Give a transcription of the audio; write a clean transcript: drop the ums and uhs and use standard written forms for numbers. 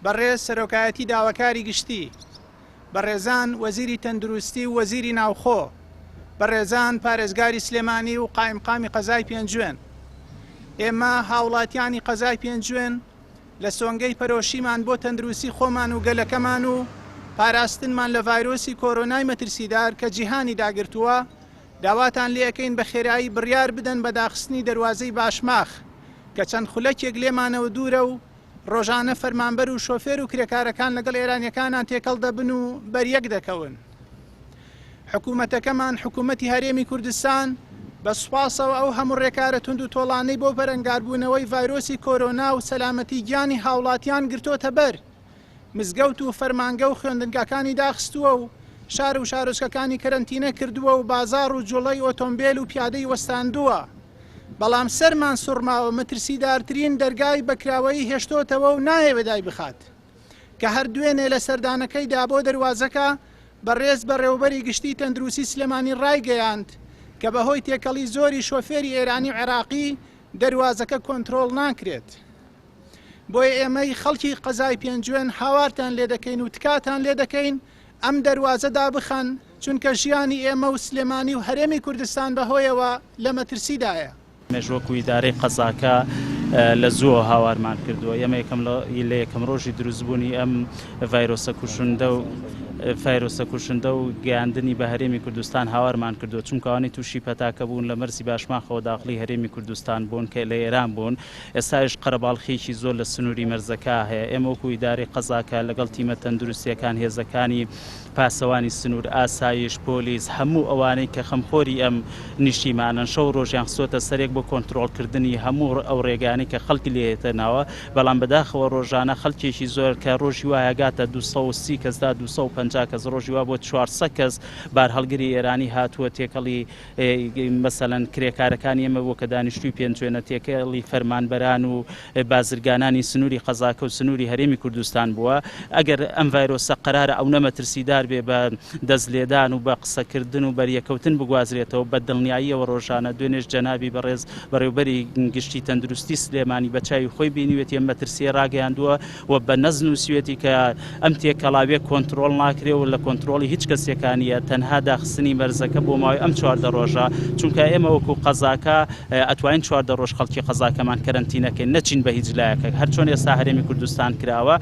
بەڕێز سەرۆکایەتی داواکاری گشتی، بەڕێزان وەزیری تەندروستی و وەزیری ناوخۆ، بەڕێزان پارێزگاری سلێمانی و قائیمقامی قەزای پێنجوێن، ئێمە هاوڵاتیانی قەزای پێنجوێن لە سۆنگەی پەرۆشیمان بۆ تەندروستی خۆمان و گەلەکەمان و پاراستنمان لە ڤایرۆسی کۆرۆنای مەترسیدار کە جیهانی داگرتووە، داواتان لێئەکەین بە خێرایی بڕیار بدەن بە داخستنی دەروازەی باشماخ کە چەند خولەکێک لێمانەوە دوورە و ڕۆژانە فەرمانبەر و شۆفێر و کرێکارەکان لەگەڵ ئێرانیەکانان تێکەڵ دەبن و بەریەک دەکەون. حکومەتەکەمان، حکومەتی هەرێمی کوردستان، بە سوپاسەوە ئەو هەموو ڕێکارە توندوتۆڵانەی بۆ بەرەنگاربوونەوەی ڤایرۆسی کۆرۆنا و سەلامەتی گیانی هاوڵاتیان گرتۆتە بەر، مزگەوت و فەرمانگە و خوێندنگاکانی داخستووە و شار و شارۆچکەکانی کەرەنتینە کردووە و بازاڕ و جوڵەی ئۆتۆمبێل و پیادەی وەستاندووە. بەڵام سەرمان سوڕماوە مەترسیدارترین دەرگای بە کراوەیی هێشتۆتەوە و نایەوێ دایبخات. کە هەر دوێنێ لە سەردانەکەیدا بۆ دەروازەکە بەڕێز بەڕێوەبەری گشتی تەندروستی سلێمانی ڕایگەیاند کە بەهۆی تێکەڵی زۆری شۆفێری ئێرانی و عێراقی دەروازەکە کۆنترۆڵ ناکرێت. بۆیە ئێمەی خەڵکی قەزای پێنجوێن هاوارتان لێدەکەین و تکاتان لێدەکەین ئەم دەروازە دابخەن، چونکە ژیانی ئێمە و سلێمانی و هەرێمی کوردستان بەهۆیەوە لە مەترسیدایە. ئێمەش وەکو ئیدارەی قەزاکە لە زووەوە هاوارمان کردووە، ئێمە یەکەم لە یەکەم ڕۆژی دروستبوونی ئەم ڤایرۆسە کوشندە و ڤایرۆسە کوشندە و گەیاندنی بە هەرێمی کوردستان هاوارمان کردووە، چونکە ئەوانەی تووشی پەتاکە بوون لە مەرزی باشماخەوە داخڵی هەرێمی کوردستان بوون کە لە ئێران بوون، ئێستایش قەرەباڵخییەکی زۆر لە سنووری مەرزەکە هەیە، ئێمە وەکو ئیدارەی قەزاکە لەگەڵ تیمە تەندروستییەکان، هێزەکانی پاسەوانی سنوور، ئاسایش، پۆلیس، هەموو ئەوانەی کە خەمخۆری ئەم نیشتیمانەن، شەو و ڕۆژیان خستووەتە سەرێک بۆ کۆنترۆڵکردنی هەموو ئەو ڕێگایانەی کە خەڵک لێ یەتە ناوە، بەڵام بەداخەوە ڕۆژانە خەڵکێکی زۆر کە ڕۆژی وایە گاتە 230 کەس تا 250 کەس، ڕۆژی وا بۆ 400 کەس بارهەڵگری ئێرانی هاتووە تێکەڵی مەسەلەن کرێکارەکانی ئێمە بووە کە دانیشتووی پێنجوێنە تێکەڵی فەرمانبەران و بازرگانانی سنووری قەزاکە و سنووری هەرێمی کوردستان بووە ئەگەر ئەم ڤایرۆسە قەرارە ئەونە مەترسیدار بێ بە دەست لێدان و بە قسەکردن و بەریەکەوتن بگوازرێتەوە بە دڵنیاییەوە ڕۆژانە دوێنێش جەنابی بەڕێز بەڕێوبەری گشتی تەندروستی سلێمانی بە چاوی خۆی بینیوێتی ئەم مەترسیە ڕاگەیاندووە و بە نەز نووسیوێتی کە ئەم تێکەڵاویە کۆنترۆڵ ناکرێ و لە کۆنترۆڵی هیچ کەسێکا نییە تەنها داخستنی مەرزەکە بۆ ماوەی ئەم 14 ڕۆژە چونکە ئێمە وەکو قەزاکە ئەتوانین 14 ڕۆژ خەڵکی قەزاکەمان کەرەنتینەکەین نەچین بە هیچ لایەکە هەرچۆن ئێستا هەرێمی کوردستان کراوە.